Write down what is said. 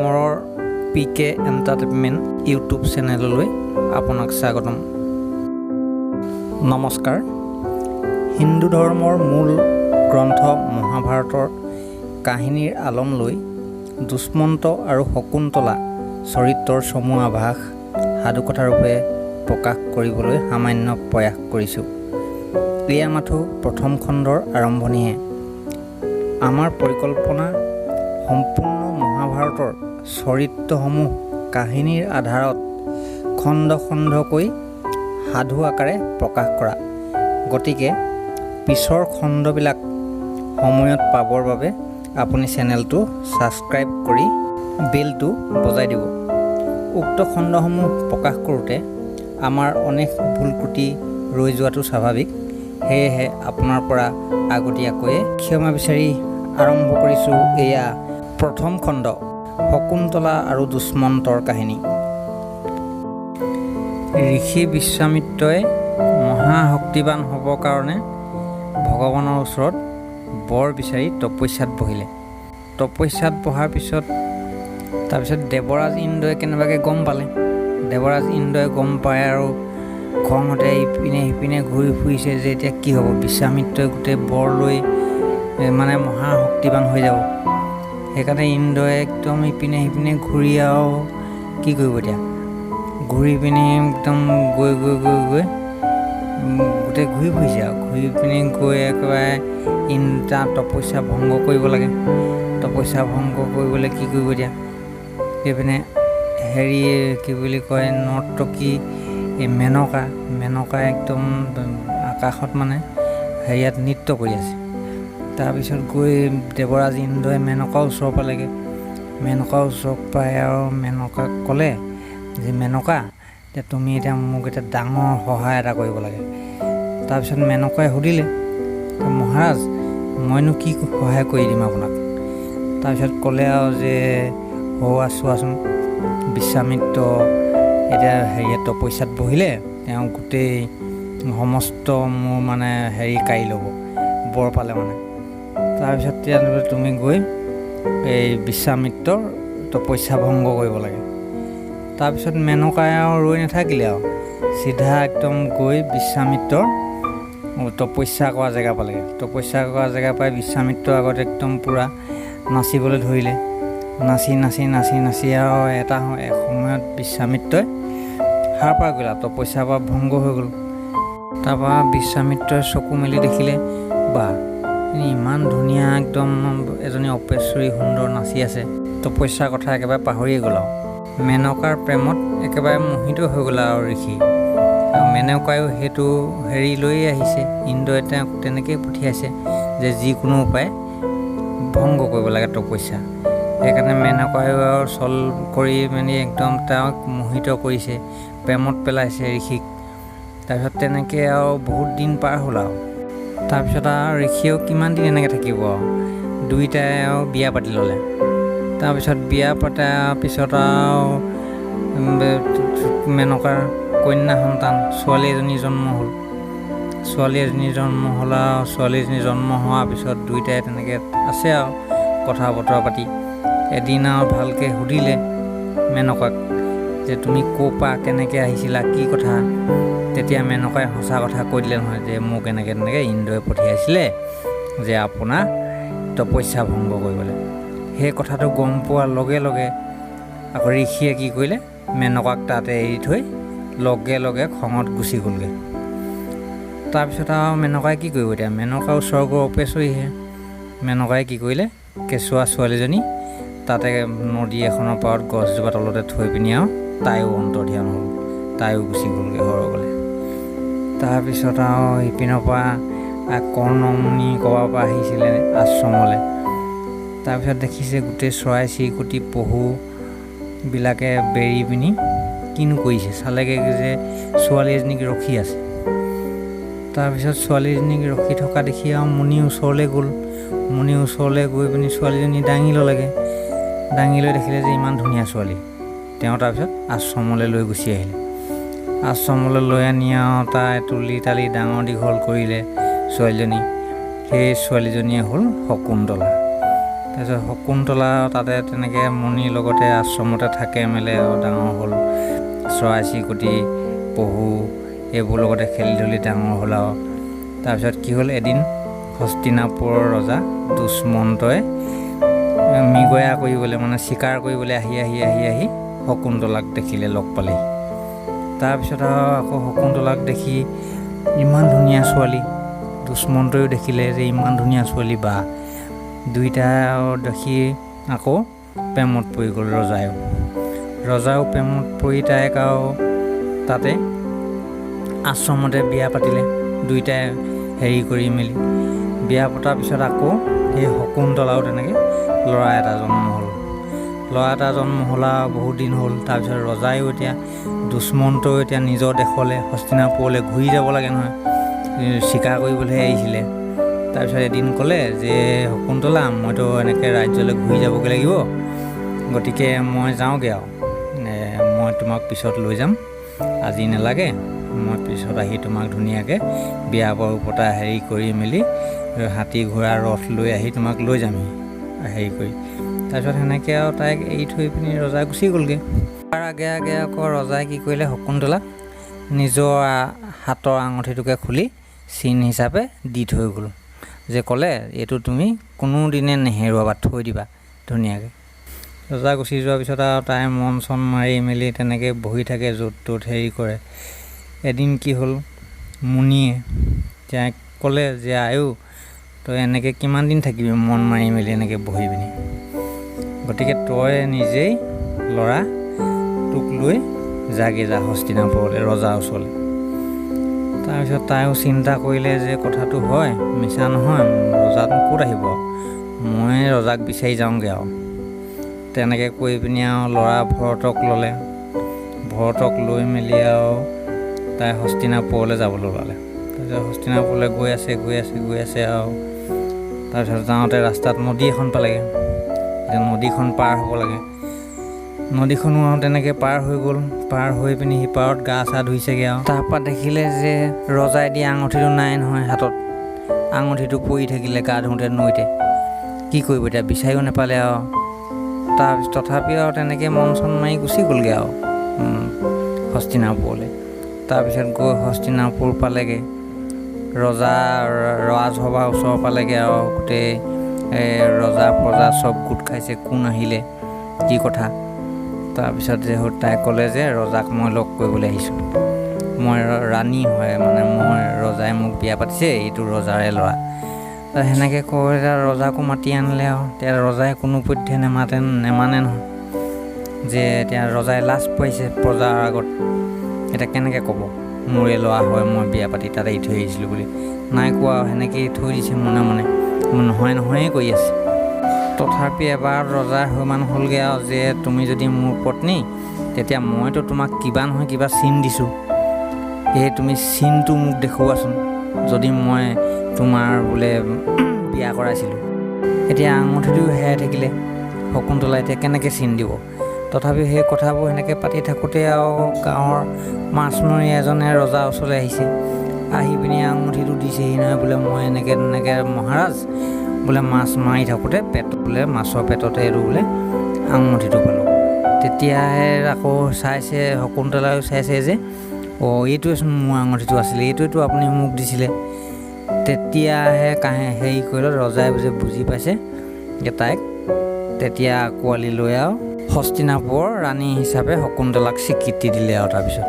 কোঁৱৰৰ P K entertainment YouTube চেনেললৈ আপোনাক স্বাগতম। নমস্কাৰ। হিন্দু ধৰ্মৰ মূল গ্ৰন্থ মহাভাৰতৰ কাহিনীৰ আলম লৈ দুষ্মন্ত আৰু শকুন্তলা চৰিত্ৰৰ চমু আভাস সাধুকথাৰূপে প্ৰকাশ কৰিবলৈ সামান্য প্ৰয়াস কৰিছোঁ। এয়া মাথোঁ প্ৰথম খণ্ডৰ আৰম্ভণিহে। আমাৰ পৰিকল্পনা সম্পূৰ্ণ মহাভাৰতৰ চৰিত্ৰসমূহ কাহিনীৰ আধাৰত খণ্ড খণ্ডকৈ সাধু আকাৰে প্ৰকাশ কৰা। গতিকে পিছৰ খণ্ডবিলাক সময়ত পাবৰ বাবে আপুনি চেনেলটো ছাবস্ক্ৰাইব কৰি বেলটো বজাই দিব। উক্ত খণ্ডসমূহ প্ৰকাশ কৰোঁতে আমাৰ অনেক ভুল ত্ৰুটি ৰৈ যোৱাটো স্বাভাৱিক। সেয়েহে আপোনাৰ পৰা আগতীয়াকৈয়ে ক্ষমা বিচাৰি আৰম্ভ কৰিছোঁ এয়া প্ৰথম খণ্ড, শকুন্তলা আৰু দুষ্মন্তৰ কাহিনী। ঋষি বিশ্বামিত্ৰই মহাশক্তিবান হ'বৰ কাৰণে ভগৱানৰ ওচৰত বৰ বিচাৰি তপস্যাত বহিলে। তপস্যাত বহাৰ পিছত, তাৰপিছত দেৱৰাজ ইন্দ্ৰই কেনেবাকৈ গম পালে। দেৱৰাজ ইন্দ্ৰই গম পাই আৰু খঙতে ইপিনে সিপিনে ঘূৰি ফুৰিছে যে এতিয়া কি হ'ব, বিশ্বামিত্ৰই গোটেই বৰ লৈ মানে মহাশক্তিবান হৈ যাব। সেইকাৰণে ইন্দ্ৰই একদম ইপিনে সিপিনে ঘূৰি আৰু কি কৰিব এতিয়া, ঘূৰি পিনি একদম গৈ গৈ গৈ গৈ গোটেই ঘূৰি ফুৰিছে আৰু ঘূৰি পিনি গৈ একেবাৰে তাৰ তপস্যা ভংগ কৰিব লাগে। তপস্যা ভংগ কৰিবলৈ কি কৰিব এতিয়া, সেইপিনে হেৰি কি বুলি কয়, নৰ্তকী এই মেনকা, মেনকা একদম আকাশত মানে হেৰিয়াত নৃত্য কৰি আছে। তাৰপিছত গৈ দেৱৰাজ ইন্দ্ৰই মেনকাৰ ওচৰ পালেগৈ। মেনকাৰ ওচৰ পাই আৰু মেনকাক ক'লে যে মেনকা, এতিয়া তুমি এতিয়া মোক এতিয়া ডাঙৰ সহায় এটা কৰিব লাগে। তাৰপিছত মেনকাই সুধিলে, মহাৰাজ, মইনো কি সহায় কৰি দিম আপোনাক? তাৰপিছত ক'লে আৰু যে সৌৱা চোৱাচোন, বিশ্বামিত্ৰ এতিয়া হেৰিয়াত তপস্যাত বহিলে, তেওঁ গোটেই সমস্ত মোৰ মানে হেৰি কাঢ়ি ল'ব, বৰ পালে মানে। তাৰপিছত তেতিয়া তুমি গৈ এই বিশ্বামিত্ৰৰ তপস্যা ভংগ কৰিব লাগে। তাৰপিছত মেনকাই আৰু ৰৈ নাথাকিলে আৰু চিধা একদম গৈ বিশ্বামিত্ৰৰ তপস্যা কৰা জেগা পালেগৈ। তপস্যা কৰা জেগা পাই বিশ্বামিত্ৰৰ আগত একদম পূৰা নাচিবলৈ ধৰিলে। নাচি নাচি নাচি নাচি আৰু এটা সময়ত বিশ্বামিত্ৰই সাৰ পাই গ'ল আৰু তপস্যাৰ পৰা ভংগ হৈ গ'ল। তাৰপৰা বিশ্বামিত্ৰই চকু মেলি দেখিলে, বা, ইমান ধুনীয়া একদম এজনী অপেশ্বৰী সুন্দৰ নাচি আছে। তপস্যাৰ কথা একেবাৰে পাহৰিয়ে গ'ল আৰু মেনকাৰ প্ৰেমত একেবাৰে মোহিত হৈ গ'ল আৰু ঋষি। আৰু মেনকায়ো সেইটো হেৰি লৈয়ে আহিছে, ইন্দ্ৰই তেওঁক তেনেকৈয়ে পঠিয়াইছে যে যিকোনো উপায়ে ভংগ কৰিব লাগে তপস্যা। সেইকাৰণে মেনকায়ো আৰু চল কৰি মেলি একদম তেওঁক মোহিত কৰিছে, প্ৰেমত পেলাইছে ঋষিক। তাৰপিছত তেনেকৈ আৰু বহুত দিন পাৰ হ'ল আৰু তাৰপিছত আৰু ঋষিয়েও কিমান দিন এনেকৈ থাকিব, আৰু দুয়োটাই আৰু বিয়া পাতি ল'লে। তাৰপিছত বিয়া পতাৰ পিছত আৰু মেনকাৰ কন্যা সন্তান ছোৱালী এজনী জন্ম হ'ল। ছোৱালী এজনী জন্ম হ'ল আৰু ছোৱালীজনী জন্ম হোৱাৰ পিছত দুয়োটাই তেনেকৈ আছে আৰু কথা বতৰা পাতি। এদিন আৰু ভালকৈ সুধিলে মেনকাক যে তুমি ক'ৰ পৰা কেনেকৈ আহিছিলা, কি কথা। তেতিয়া মেনকাই সঁচা কথা কৈ দিলে নহয় যে মোক এনেকৈ তেনেকৈ ইন্দ্ৰই পঠিয়াইছিলে যে আপোনাৰ তপস্যা ভংগ কৰিবলৈ। সেই কথাটো গম পোৱাৰ লগে লগে আকৌ ঋষিয়ে কি কৰিলে, মেনকাক তাতে এৰি থৈ লগে লগে খঙত গুচি গ'লগৈ। তাৰপিছত আৰু মেনকাই কি কৰিব এতিয়া, মেনকাও স্বৰ্গৰ অপেশ্বৰীহে। মেনকাই কি কৰিলে, কেঁচুৱা ছোৱালীজনী তাতে নদী এখনৰ পাৰত গছজোপা তলতে থৈ পিনি আৰু তাইও অন্তৰ্ধান হ'ল, তাইও গুচি গ'লগৈ সৰগলৈ। তাৰপিছত আৰু ইপিনৰ পৰা কৰ্ণমুনি ক'ৰবাৰ পৰা আহিছিলে আশ্ৰমলৈ। তাৰপিছত দেখিছে গোটেই চৰাই চিৰিকটি পহুবিলাকে বেৰি পিনি কিনো কৰিছে, চালেগৈ যে ছোৱালী এজনীক ৰখি আছে। তাৰপিছত ছোৱালীজনীক ৰখি থকা দেখি আৰু মুনিৰ ওচৰলৈ গ'ল। মুনিৰ ওচৰলৈ গৈ পিনি ছোৱালীজনী দাঙি ল'লেগৈ। দাঙি লৈ দেখিলে যে ইমান ধুনীয়া ছোৱালী। তেওঁ তাৰপিছত আশ্ৰমলৈ লৈ গুচি আহিলে। আশ্ৰমলৈ লৈ আনি আৰু তাই তুলি তালি ডাঙৰ দীঘল কৰিলে ছোৱালীজনী। সেই ছোৱালীজনীয়ে হ'ল শকুন্তলা। তাৰপিছত শকুন্তলা তাতে তেনেকৈ মুনিৰ লগতে আশ্ৰমতে থাকে মেলে আৰু ডাঙৰ হ'ল। চৰাই চিৰিকটি, পহু এইবোৰ লগতে খেলি ধূলি ডাঙৰ হ'ল আৰু। তাৰপিছত কি হ'ল, এদিন হস্তিনাপুৰৰ ৰজা দুষ্মন্তই মৃগয়া কৰিবলৈ মানে চিকাৰ কৰিবলৈ আহি আহি আহি আহি শকুন্তলাক দেখিলে, লগ পালেহি। তাৰপিছত আৰু আকৌ শকুন্তলাক দেখি ইমান ধুনীয়া ছোৱালী, দুষ্মন্তয়ো দেখিলে যে ইমান ধুনীয়া ছোৱালী, বা দুইটা দেখি আকৌ প্ৰেমত পৰি গ'ল। ৰজায়ো প্ৰেমত পৰি তাইক আৰু তাতে আশ্ৰমতে বিয়া পাতিলে দুইটাই হেৰি কৰি মেলি। বিয়া পতাৰ পিছত আকৌ সেই শকুন্তলাও তেনেকৈ ল'ৰা এটা জন্ম হ'ল। ল'ৰা এটা জন্ম হ'ল আৰু বহুত দিন হ'ল। তাৰপিছত ৰজায়ো এতিয়া দুষ্মন্তও এতিয়া নিজৰ দেশলৈ হস্তিনাপুৰলৈ ঘূৰি যাব লাগে নহয়, চিকাৰ কৰিবলৈহে আহিছিলে। তাৰপিছত এদিন ক'লে যে শকুন্তলা, মইতো এনেকৈ ৰাজ্যলৈ ঘূৰি যাবগৈ লাগিব, গতিকে মই যাওঁগৈ আৰু, মই তোমাক পিছত লৈ যাম, আজি নালাগে, মই পিছত আহি তোমাক ধুনীয়াকৈ বিয়া বাৰু পতা হেৰি কৰি মেলি হাতী ঘোঁৰা ৰথ লৈ আহি তোমাক লৈ যামহি হেৰি কৰি। তাৰপিছত সেনেকৈ আৰু তাইক এৰি থৈ পিনি ৰজা গুচি গ'লগৈ। তাৰ আগে আগে আকৌ ৰজাই কি কৰিলে, শকুন্তলাক নিজৰ হাতৰ আঙুঠিটোকে খুলি চিন হিচাপে দি থৈ গ'ল, যে ক'লে এইটো তুমি কোনোদিনে নেহেৰুৱাবা, থৈ দিবা ধুনীয়াকৈ। ৰজা গুচি যোৱাৰ পিছত আৰু তাই মন চন মাৰি মেলি তেনেকৈ বহি থাকে য'ত ত'ত হেৰি কৰে। এদিন কি হ'ল, মুনিয়ে তেওঁক ক'লে যে আয়ো তই এনেকৈ কিমান দিন থাকিবি মন মাৰি মেলি এনেকৈ বহি পিনি, গতিকে তই নিজেই ল'ৰা তোক লৈ যাগে যা হস্তিনাপুৰলৈ ৰজাৰ ওচৰলৈ। তাৰপিছত তাইও চিন্তা কৰিলে যে কথাটো হয়, মিছা নহয়, ৰজানো ক'ত আহিব, মই ৰজাক বিচাৰি যাওঁগৈ আৰু। তেনেকৈ কৈ পিনি আৰু ল'ৰা ভৰতক ল'লে। ভৰতক লৈ মেলি আৰু তাই হস্তিনাপুৰলৈ যাবলৈ ওলালে। তাৰপিছত হস্তিনাপুৰলৈ গৈ আছে গৈ আছে গৈ আছে আৰু। তাৰপিছত যাওঁতে ৰাস্তাত নদী এখন পালেগৈ। এতিয়া নদীখন পাৰ হ'ব লাগে। নদীখনো আৰু তেনেকৈ পাৰ হৈ গ'ল। পাৰ হৈ পিনি সিপাৰত গা চা ধুইছেগৈ আৰু। তাৰপৰা দেখিলে যে ৰজাই দিয়া আঙুঠিটো নাই নহয় হাতত, আঙুঠিটো পৰি থাকিলে গা ধুওঁতে নৈতে। কি কৰিব এতিয়া, বিচাৰিও নাপালে আৰু। তাৰপিছত তথাপিও আৰু তেনেকৈ মন চন মাৰি গুচি গ'লগৈ আৰু হস্তিনাপুৰলৈ। তাৰপিছত গৈ হস্তিনাপুৰ পালেগৈ, ৰজা ৰাজসভাৰ ওচৰ পালেগৈ আৰু। গোটেই ৰজা প্ৰজা চব গোট খাইছে, কোন আহিলে কি কথা। তাৰপিছত যে তাই ক'লে যে ৰজাক মই লগ কৰিবলৈ আহিছোঁ, মই ৰাণী হয়, মানে মই ৰজাই মোক বিয়া পাতিছে, এইটো ৰজাৰে ল'ৰা। সেনেকৈ কৈ ৰজাকো মাতি আনিলে আৰু। এতিয়া ৰজাই কোনো পধ্যে নেমাতে, নেমানে নহয়, যে এতিয়া ৰজাই লাজ পাইছে প্ৰজাৰ আগত, এতিয়া কেনেকৈ ক'ব মোৰে ল'ৰা হয়, মই বিয়া পাতি তাত এৰি থৈ আহিছিলোঁ বুলি। নাই কোৱা, সেনেকৈয়ে থৈ দিছে মনে মনে, নহয় নহয়ে কৰি আছে। তথাপি এবাৰ ৰজাৰ সৈমান হ'লগৈ আৰু যে তুমি যদি মোৰ পত্নী, তেতিয়া মইতো তোমাক কিবা নহয় কিবা চিন দিছোঁ, এই তুমি চিনটো মোক দেখুওৱাচোন, যদি মই তোমাৰ বোলে বিয়া কৰাইছিলোঁ। এতিয়া আঙুঠিটো হেৰাই থাকিলে, শকুন্তলা এতিয়া কেনেকৈ চিন দিব। তথাপি সেই কথাবোৰ সেনেকৈ পাতি থাকোঁতে আৰু গাঁৱৰ মাছমৰীয়া এজনে ৰজাৰ ওচৰলৈ আহিছে। আহি পিনি আঙুঠিটো দিছেহি নহয়, বোলে মই এনেকৈ তেনেকৈ মহাৰাজ বোলে মাছ মাৰি থাকোঁতে পেট বোলে মাছৰ পেটতে এইটো বোলে আঙুঠিটো পালোঁ। তেতিয়াহে আকৌ চাইছে, শকুন্তলাইও চাইছে যে অঁ এইটোৱেচোন মোৰ আঙুঠিটো আছিলে, এইটোৱেতো আপুনি মোক দিছিলে। তেতিয়াহে কাহে হেৰি কৰিলে ৰজাই যে বুজি পাইছে যে তাইক তেতিয়া আঁকোৱালি লৈ আৰু হস্তিনাপুৰৰ ৰাণী হিচাপে শকুন্তলাক স্বীকৃতি দিলে আৰু তাৰপিছত।